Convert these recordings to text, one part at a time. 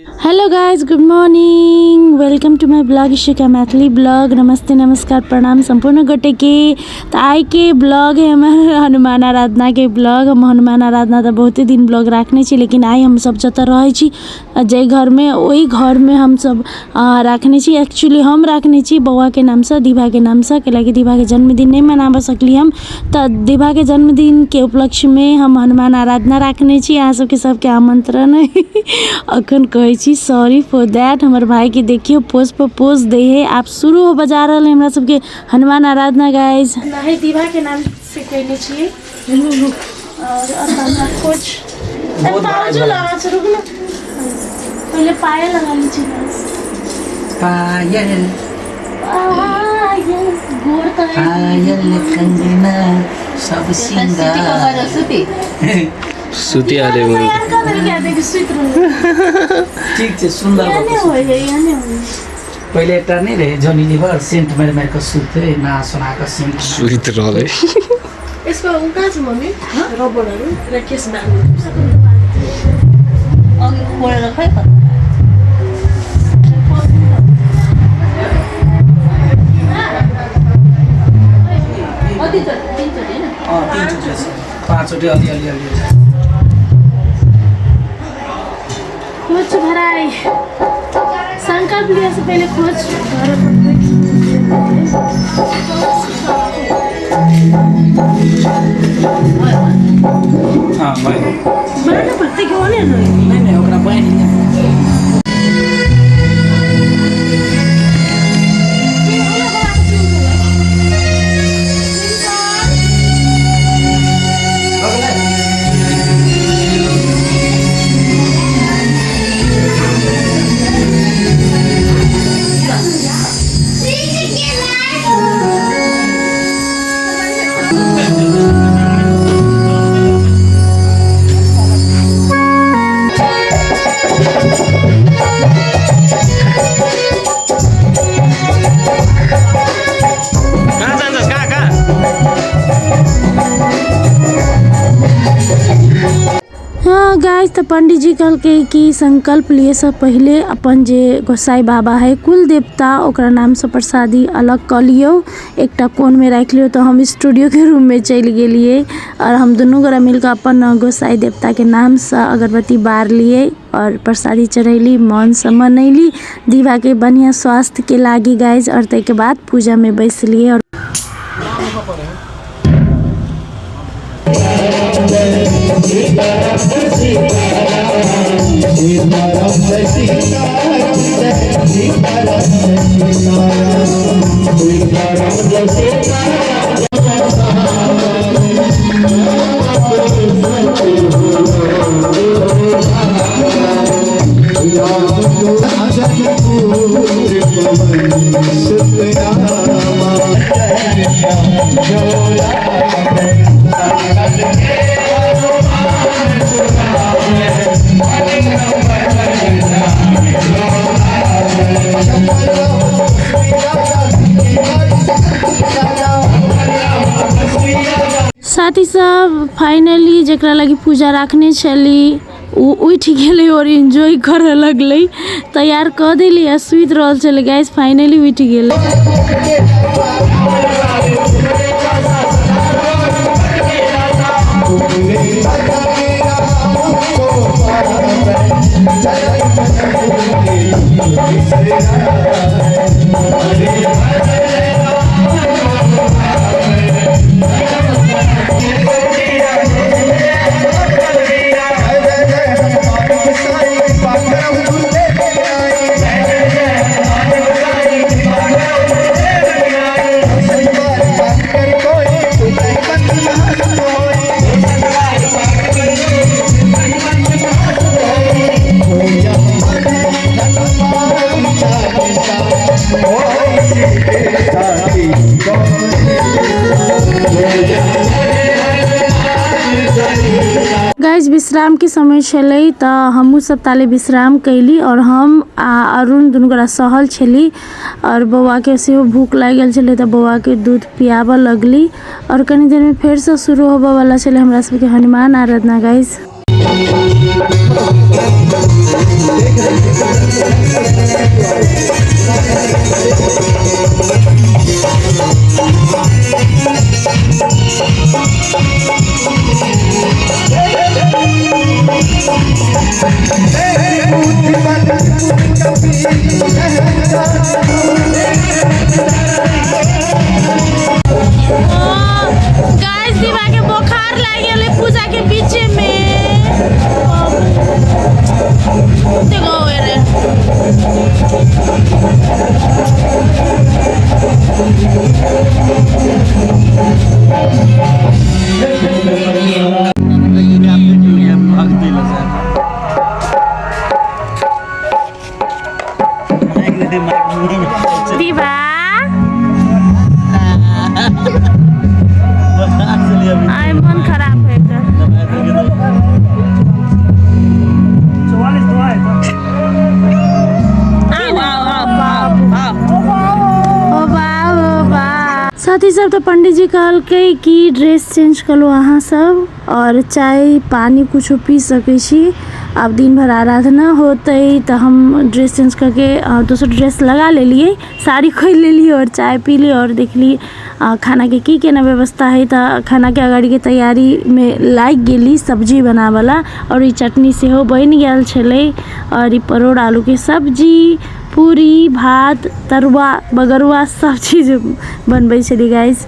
Hello guys, good morning, welcome to my blog Ishika Maithili blog. नमस्ते, नमस्कार, प्रणाम सम्पूर्ण गोटे के। तो आइ के ब्लॉग है हमर हनुमान आराधना के ब्लॉग। हम हनुमान आराधना तो बहुते दिन ब्लॉग राखने छी, लेकिन आइ हम सब जतऽ रहै छी जाहि घरमे ओहि घरमे हम सब राखने छी। एक्चुअली हम राखने छी बौआके नामसँ, दीभाके नामसँ, कैलाकि दीभाके जन्मदिन नहि मनाबऽ सकली हम। तऽ दीभाके जन्मदिनके उपलक्ष्यमे हम हनुमान आराधना राखने छी। अहाँ सबके सबके आमंत्रण है। अखन कहै छी सॉरी फॉर that. हमर भाईके देखियौ पोज पर पोज दै है। आब शुरू होबऽ जा रहल है हमरा सबके हनुमान आराधना गाइज। नहीं, दीभा के नाम से कहने छियै। और अब हमरा खोज पाउजो लगा छै, रुक ना, पहिले पायल लगा लै छी guys। पायल पायल गोर तऽ पायल कंगना सब सिंगार। सुतिहाल्यो बरु। तैयार कऽ देलकै, देख सुति रहल। ठीक छै, सुन्दर एहने भऽ कऽ होइ है, एहने होइ है। पहिले एकटा नहि रहै जॉनी लीवर, सेंट मारि मारि कऽ सुतै, नहा सोना कऽ सेंट। सुति रहलै। यसको उ कहाँ छ मम्मी, रबरहरू र केस बाँध्नु? अघि खोलेर खै कता। कतिचोटि? तिनचोटि होइन? अँ, तिनचोटि छ, पाँचचोटि, अलि अलि अलि। खोज भराई संकल्प लिया से पहले खोज भरे पड़तै। हँ भयो। बाँध्नु पड़तै कि ओने रही? नहि नहि, ओकरा बान्हि लिअ। भऽ गेलै? कहाँ जान्छस्, कहाँ कहाँ? हाँ गाइस, तो पंडित जी कहलकै कि संकल्प लिए से पहिले अपन जे गोसाई बाबा है, कुल देवता, ओकरा नामसँ प्रसादी अलग कऽ लियौ, एकटा कोनमे राखि लियौ। तऽ हम स्टूडियोके रूममे चलि गेलियै आओर हम दुनू गोरा मिलकऽ अपन गोसाई देवताके नामसँ अगरबत्ती बारलियै और प्रसादी चढ़ैली, मनसँ मनैली दीवाके बढ़िआँ स्वास्थ्यके लागी गाइज। और ताहिके बाद पूजामे बैसलियै। और साथी सब, फाइनली जकरा लागी पूजा राखने छली ओ उठि गेलै और एन्जॉय करऽ लगलै। तैयार कऽ देली आ सुति रहल छलै गाइस, फाइनली उठि गेलै। गाइज, विश्रामके समय छलै तऽ हमहूँ सब ताले विश्राम कैली और हम आ अरुण दुनू गोरा सहल छली और बौआके सेहो भूख लागि गेल छलै तऽ बौआके दूध पियाबऽ लगली। और कनी देरमे फेरसँ शुरू होबऽवला छलै हमरा सबके हनुमान आराधना गाइज। दीवा आइ मन खराब है एकर। ओ बा ओ बा। साथी सब तो पंडित जी कहलकै कि ड्रेस चेंज करू अहाँ सब और चाय पानी कुछो पी सकै छी। आब दिन भर आराधना होतै तऽ हम ड्रेस चेंज करके दोसर ड्रेस लगा लेलियै, साड़ी खोलि लेलियै और चाय पी ली और देखली खाना के की केना व्यवस्था है। तऽ खाना के अगाड़ी के तैयारी में लागि गेली सब्जी बनाबला और ई चटनी सेहो बनि गेल छलै और ई परोड़ आलू के सब्जी, पूरी, भात, तरुआ बगरुआ सब चीज बनबै छली गाइस।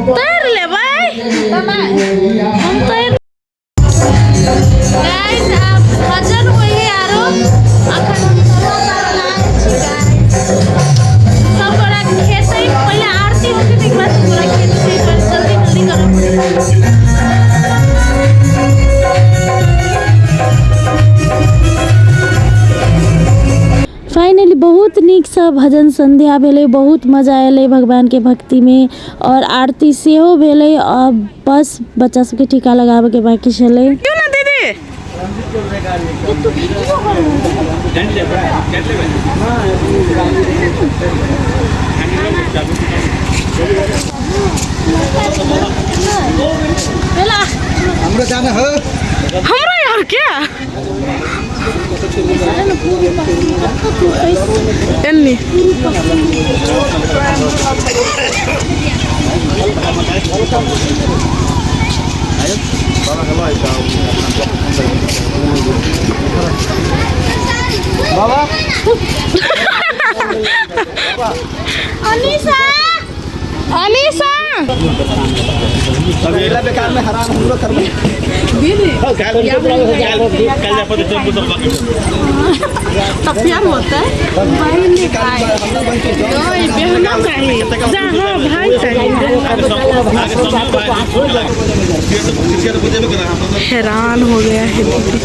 तैर लेबै हम तैर। गाइस आब भजन होइ है आरो अखन हम तरुआ बनाबै छी गाइस। सब गोरा खेतै, पहिले आरती होतै तकर बाद सब गोरा खेतै, पर जल्दी जल्दी करऽ पड़ै। फाइनली बहुत नीकसँ भजन संध्या भेलै, बहुत मजा एलै भगवानके भक्तिमे और आरती सेहो भेलै। आ बस बच्चा सबके टीका लगाबऽके बाकी छलै। हाम्रो जान हो हाम्रो यार क्या एन्नी अनिसा अनिसा बेकार में हराम हमरो करले तब प्यार होता है बहना चाहिए, हाँ भाई चाहिए। हैरान हो गया है दीदी।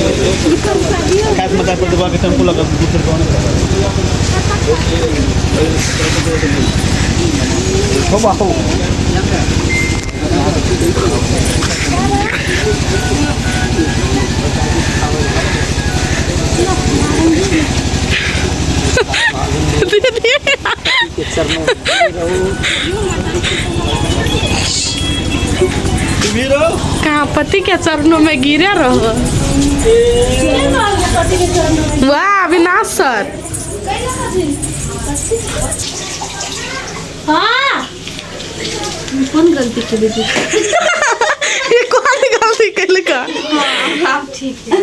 कहाँ पति के चरणों में गिरे रहो। वाह अविनाश सर। हाँ कोन गलती केली? ये कौन गलती केलका? हाँ ठीक है।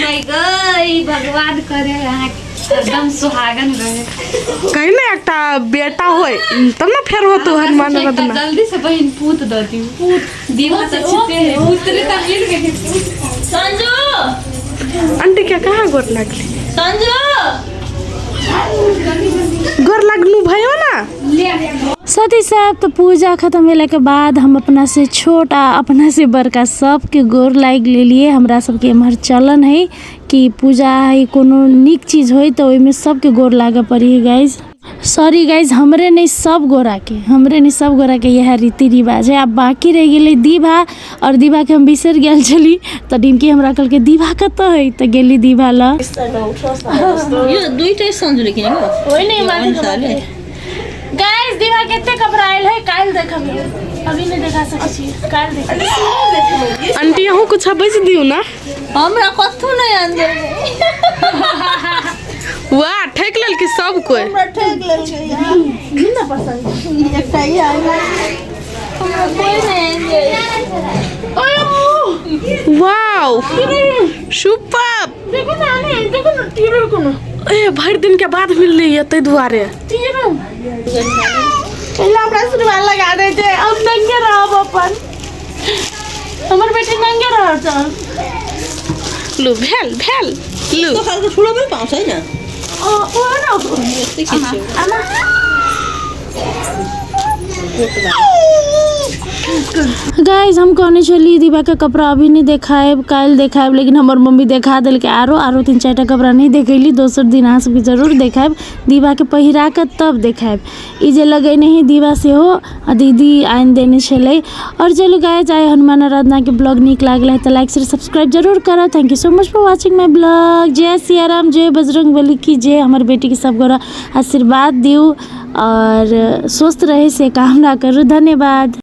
गई गई भगवान करे अहाँ एकदम सुहागन रहे। कहीं ना एकटा बेटा होय तब ना फेर होतो हनुमान आराधना। जल्दी से बहिन पूत द दिउ। पूत दीवा त छिते है पुत्र त मिल गेल। संजू आंटी के कहाँ गोर लागली? संजू गोर लागलू भयो ना। साथी साहब तो पूजा खत्म भेला के बाद हम अपना से छोट आ अपना से बड़का सबके गोर लागि लेलिए। हमरा सबके एम्हर चलन है कि पूजा है कोनो नीक चीज होय तो ओहिमे सबके गोर लागे पड़ी है गाइज। सॉरी गाइज, हमरे नहीं सब गोरा के, हमरे नहीं सब गोरा के यह रीति रिवाज है। अब बाकी रह गेलै दीभा, और दीभा के हम बिसरि गेल छली तो डिमकी हमरा कहलकै दीभा कतऽ है, तो गेली दीभा लग। यो दुईटै संजुले किनेको ओइ नहीं माथि गाइस दीवा कते कपड़ा आयल है काल्हि देखब, अभी नहीं देखा सकै छी, काल्हि देखब। आंटी अहूँ कुछ बचि दियौ ना। हमरा कथू नहीं अंदर। वाह ठेक लेलकै सब कोई। हमरा ठेक लेलकै ना पसंद एकटा ई आयल हमरा कोई नहीं अंदर। ओए अम्मू वाओ सुपर। देखो ना ने देखो ना टीरो कोनो ए भरि दिन के बाद मिललै ये ताहि दुआरे। टीरो पहला हमरा सुनवा लगा दे छै, हम नंगे रहब अपन, हमर बेटी नंगे रह चल। लु भेल भेल लु। तो खालको ठुलो पनि पाउँछ हैन? ओ ओ न यस्तै खिच्यो। आमा गाइज हम कहने छली दीवा के कपड़ा अभी नहीं देखायब काल्हि देखायब, लेकिन हमर मम्मी देखा देलकै। आरो आरो 3-4 टा कपड़ा नहीं देखैली, दोसर दिन अहाँ सबके जरूर देखायब। दीवा के पहिरा कऽ तब देखायब। ई जे लगेने है दीवा सेहो दीदी आनि देने छलै। और चलू गाइज आइ हनुमान आराधना के ब्लॉग नीक लागल है तऽ लाइक शेयर सब्सक्राइब जरूर करब। Thank you so much for watching my blog. जय सियाराम, जय बजरंगबली की जय। हमर बेटीके सब गोरा आशीर्वाद दियौ और स्वस्थ रहे से कामना करू। धन्यवाद।